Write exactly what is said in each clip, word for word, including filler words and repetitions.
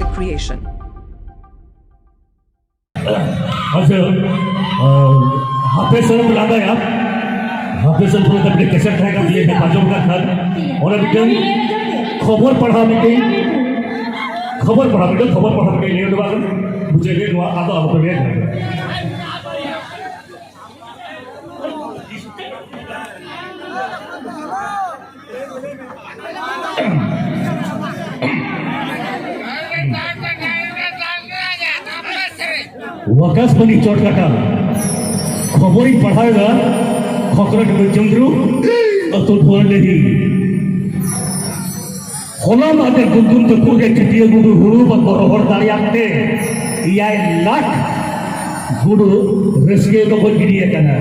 The creation. ᱟᱪᱪᱷᱟ, ᱟᱨ ᱦᱟᱯᱮ ᱥᱮᱱ ᱵᱚᱱ ᱞᱟᱸᱫᱟᱭᱟ, ᱦᱟᱯᱮ ᱥᱮᱱ ᱵᱚᱱ ᱞᱟᱸᱫᱟᱭᱟ, ᱢᱤᱫᱴᱮᱱ ᱠᱮᱥᱮᱴ ᱛᱟᱦᱮᱸ ᱠᱟᱱ ᱛᱤᱧᱟᱹ, ᱢᱤᱫᱴᱮᱱ ᱟᱸᱡᱚᱢ ᱠᱟᱜ ᱠᱷᱟᱱ, ᱚᱱᱟ ᱢᱤᱫᱴᱮᱱ ᱠᱷᱚᱵᱚᱨ ᱯᱟᱲᱦᱟᱣ ᱢᱤᱫᱴᱮᱱ, ᱠᱷᱚᱵᱚᱨ ᱯᱟᱲᱦᱟᱣ ᱢᱤᱫᱴᱮᱱ, ᱠᱷᱚᱵᱚᱨ ᱯᱟᱲᱦᱟᱣ ᱢᱤᱫᱴᱮᱱ ᱞᱟᱹᱭ ᱦᱚᱴᱚ ᱠᱟᱜ ᱠᱟᱱᱟ, ᱵᱩᱡᱷᱟᱹᱣ ᱜᱮ ᱱᱚᱣᱟ ᱟᱫᱚ ᱟᱞᱚᱯᱮ ᱞᱟᱹᱭᱟ᱾ ᱟᱠᱟᱥᱵᱟᱱᱤ ᱪᱚᱴᱠᱟᱴᱟ ᱠᱷᱚᱵᱚᱨᱤᱧ ᱯᱟᱲᱦᱟᱣᱮᱫᱟ, ᱠᱷᱚᱠᱨᱚ ᱰᱩᱵᱟᱹ ᱪᱚᱸᱫᱽᱨᱩ ᱟᱹᱛᱩ ᱫᱩᱣᱟᱹᱨ ᱰᱟᱹᱦᱤ᱾ ᱦᱚᱞᱟ ᱢᱟᱫᱷᱮᱨ ᱜᱩᱱᱫᱩᱢ ᱡᱟᱹᱯᱩᱫ ᱨᱮ ᱪᱷᱟᱹᱴᱭᱟᱹ ᱜᱩᱰᱩ ᱦᱩᱲᱩ ᱵᱟᱠᱚ ᱨᱚᱦᱚᱲ ᱫᱟᱲᱮᱭᱟᱜ ᱛᱮ ᱮᱭᱟᱭ ᱞᱟᱠᱷ ᱜᱩᱰᱩ ᱨᱟᱹᱥᱠᱟᱹ ᱫᱚᱠᱚ ᱜᱤᱰᱤ ᱟᱠᱟᱱᱟ᱾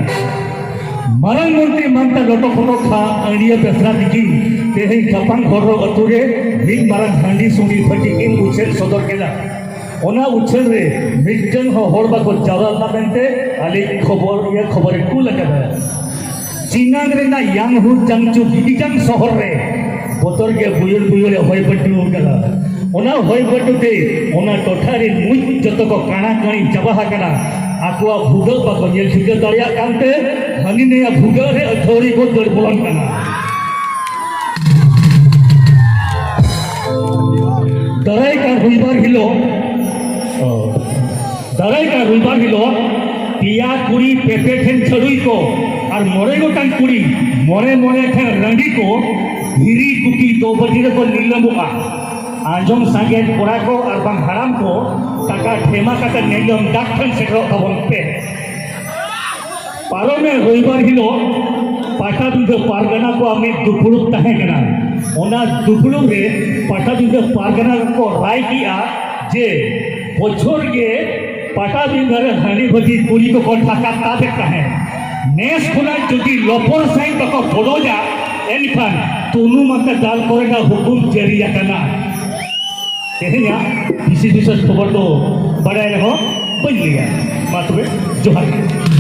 ᱢᱟᱨᱟᱝ ᱢᱚᱱᱛᱨᱤ ᱢᱟᱱᱛᱟ ᱞᱚᱴᱚ ᱯᱷᱚᱴᱚ ᱠᱷᱟ ᱟᱹᱲᱤᱭᱟᱹ ᱵᱮᱥᱨᱟ ᱛᱤᱠᱤᱱ ᱛᱮᱦᱮᱧ ᱠᱟᱯᱟᱝ ᱦᱚᱨᱚ ᱟᱹᱛᱩ ᱨᱮ ᱢᱤᱫ ᱢᱟᱨᱟᱝ ᱦᱟᱺᱰᱤ ᱥᱩᱸᱰᱤ ᱵᱷᱟᱹᱴᱤ ᱠᱤᱱ ᱩᱪᱷᱟᱹᱱ ᱥᱚᱫᱚᱨ ᱠᱮᱫᱟ᱾ ᱚᱱᱟ ᱩᱪᱷᱟᱹᱱ ᱨᱮ ᱢᱤᱫᱴᱟᱝ ᱦᱚᱸ ᱦᱚᱲ ᱵᱟᱠᱚ ᱡᱟᱣᱨᱟ ᱞᱮᱱᱟ ᱢᱮᱱᱛᱮ ᱟᱞᱮ ᱠᱷᱚᱵᱚᱨ, ᱤᱭᱟᱹ ᱠᱷᱚᱵᱚᱨᱮ ᱠᱩᱞ ᱟᱠᱟᱫᱟ᱾ ᱪᱤᱱᱟᱝ ᱨᱮᱱᱟᱜ ᱭᱟᱝᱦᱩ ᱪᱟᱝᱪᱩ ᱜᱤᱫᱤᱡᱟᱝ ᱥᱚᱦᱚᱨ ᱨᱮ ᱵᱚᱛᱚᱨ ᱜᱮ ᱵᱩᱭᱩᱲ ᱵᱩᱭᱩᱲᱮ ᱦᱚᱭ ᱵᱟᱹᱰᱩ ᱟᱠᱟᱫᱟ᱾ ᱚᱱᱟ ᱦᱚᱭ ᱵᱟᱹᱰᱩ ᱛᱮ ᱚᱱᱟ ᱴᱚᱴᱷᱟ ᱨᱮᱱ ᱢᱩᱸᱡ ᱡᱚᱛᱚ ᱠᱚ ᱠᱟᱬᱟ ᱠᱟᱹᱬᱤ ᱪᱟᱵᱟ ᱟᱠᱟᱱᱟ᱾ ᱟᱠᱚᱣᱟᱜ ᱵᱷᱩᱜᱟᱹᱜ ᱵᱟᱠᱚ ᱧᱮᱞ ᱴᱷᱤᱠᱟᱹ ᱫᱟᱲᱮᱭᱟᱜ ᱠᱟᱱᱛᱮ ᱦᱟᱹᱱᱤ ᱱᱟᱹᱭᱟᱜ ᱵᱷᱩᱜᱟᱹᱜ ᱨᱮ ᱟᱹᱛᱷᱟᱹᱣᱲᱤ ᱠᱚ ᱫᱟᱹᱲ ᱵᱚᱞᱚᱱ ᱠᱟᱱᱟ᱾ ᱫᱟᱨᱟᱭ ᱠᱟᱱ ᱨᱚᱵᱤᱵᱟᱨ ᱦᱤᱞᱳᱜ, ᱚ, ᱫᱟᱨᱟᱭ ᱠᱟᱱ ᱨᱚᱵᱤᱵᱟᱨ ᱦᱤᱞᱳᱜ ᱯᱮᱭᱟ ᱠᱩᱲᱤ ᱯᱮ ᱯᱮ ᱴᱷᱮᱱ ᱪᱷᱟᱹᱲᱩᱭ ᱠᱚ ᱟᱨ ᱢᱚᱬᱮ ᱜᱚᱴᱟᱝ ᱠᱩᱲᱤ ᱢᱚᱬᱮ ᱢᱚᱬᱮ ᱴᱷᱮᱱ ᱨᱟᱺᱰᱤ ᱠᱚ ᱫᱷᱤᱨᱤ ᱜᱩᱴᱤ ᱫᱚ ᱵᱟᱹᱴᱤ ᱨᱮᱠᱚ ᱱᱤᱞᱟᱹᱢᱚᱜᱼᱟ᱾ ᱟᱸᱡᱚᱢ ᱥᱟᱸᱜᱮ ᱠᱚᱲᱟ ᱠᱚ ᱟᱨ ᱵᱟᱝ ᱦᱟᱲᱟᱢ ᱠᱚ ᱴᱟᱠᱟ ᱴᱷᱮᱢᱟ ᱠᱟᱛᱮ ᱱᱤᱞᱟᱹᱢ ᱰᱟᱠ ᱴᱷᱮᱱ ᱥᱮᱴᱮᱨᱚᱜ ᱛᱟᱵᱚᱱ ᱯᱮ᱾ ᱯᱟᱨᱚᱢᱮᱱ ᱨᱚᱵᱤᱵᱟᱨ ᱦᱤᱞᱳᱜ ᱯᱟᱴᱟᱵᱤᱸᱫᱷᱟᱹ ᱯᱟᱨᱜᱟᱱᱟ ᱠᱚᱣᱟᱜ ᱢᱤᱫ ᱫᱩᱯᱲᱩᱵ ᱛᱟᱦᱮᱸ ᱠᱟᱱᱟ᱾ ᱚᱱᱟ ᱫᱩᱯᱲᱩᱵ ᱨᱮ ᱯᱟᱴᱟᱵᱤᱸᱫᱷᱟᱹ ᱯᱟᱨᱜᱟᱱᱟ ᱠᱚ ᱨᱟᱭ ᱠᱮᱜᱼᱟ ᱡᱮ ᱵᱚᱪᱷᱚᱨ ᱜᱮ ᱯᱟᱴᱟᱵᱤᱸᱫᱷᱟᱹ ᱨᱮ ᱦᱟᱺᱰᱤ ᱵᱷᱟᱹᱴᱤ ᱠᱩᱲᱤ ᱠᱚᱠᱚ ᱴᱷᱟᱠᱟ ᱛᱟᱵᱮᱫ ᱛᱟᱦᱮᱸᱫ᱾ ᱱᱮᱥ ᱠᱷᱚᱱᱟᱜ ᱡᱩᱫᱤ ᱞᱚᱯᱚᱨ ᱥᱟᱺᱦᱤᱡ ᱵᱟᱠᱚ ᱵᱚᱰᱚᱡᱟ, ᱮᱱᱠᱷᱟᱱ ᱛᱩᱱᱩᱢ ᱟᱛᱮ ᱫᱟᱞ ᱠᱚᱨᱮᱱᱟᱜ ᱦᱩᱠᱩᱢ ᱡᱟᱹᱨᱤ ᱟᱠᱟᱱᱟ᱾ ᱛᱮᱦᱮᱧᱟᱜ ᱵᱤᱥᱮᱥ ᱵᱤᱥᱮᱥ ᱠᱷᱚᱵᱚᱨ ᱫᱚ ᱵᱟᱰᱟᱭ ᱨᱮᱦᱚᱸ ᱵᱟᱹᱧ ᱞᱟᱹᱭᱟ᱾ ᱢᱟ ᱛᱚᱵᱮ, ᱡᱚᱦᱟᱨ ᱜᱮ᱾